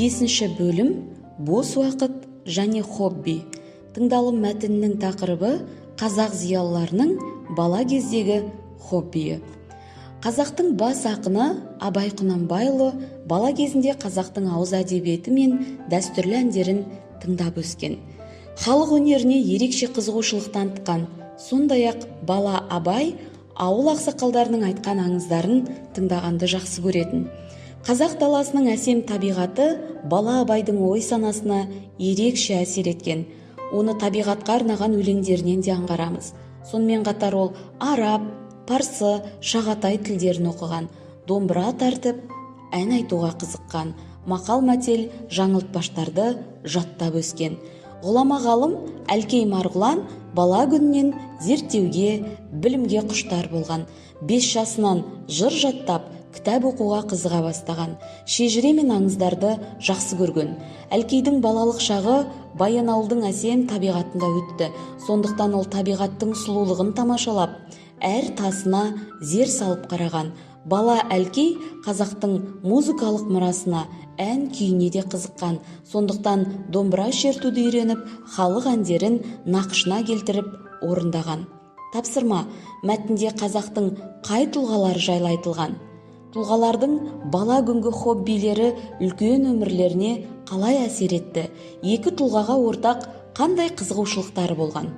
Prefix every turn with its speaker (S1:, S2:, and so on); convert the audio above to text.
S1: Бесінші бөлім: бос уақыт және хобби. Тыңдалым мәтінінің тақырыбы: қазақ зиялыларының бала кездегі хоббиі. Қазақтың бас ақыны Абай Құнанбайұлы бала кезінде қазақтың ауыз әдебиеті мен дәстүрлі әндерін тыңдап өскен. Халық өнеріне ерекше қызығушылық танытқан. Сондай-ақ бала Абай ауыл ақсақалдарының айтқан аңыздарын тыңдағанды жақсы көретін. Қазақ даласының әсем табиғаты бала Абайдың ой санасына ерекше әсер еткен. Оны табиғатқа арнаған өлеңдерінен де аңғарамыз. Сонымен қатар ол араб, парсы, шағатай тілдерін оқыған, домбыра тартып, ән айтуға қызыққан, мақал мәтел, жаңылтпаштарды жаттап өскен. Ғұлама ғалым Әлкей Марғұлан бала күнінен зерттеуге, білімге құштар болған. 5 жасынан жыр жаттап, кітап оқуға қызыға бастаған, шежіре мен аңыздарды жақсы көрген. Әлкейдің балалық шағы Баянауылдың әсем табиғатында өтті. Сондықтан ол табиғаттың сұлулығын тамашалап, әр тасына зер салып қараған. Бала Әлкей қазақтың музыкалық мұрасына, ән күйіне де қызыққан. Сондықтан домбыра шертуді үйреніп, халық әндерін нақышына келтіріп орындаған. Тапсырма: мәтінде қазақтың қай тұлғалары жайлы айтылған? Тұлғалардың бала күнгі хоббилері үлкен өмірлеріне қалай әсер етті? Екі тұлғаға ортақ қандай қызығушылықтары болған?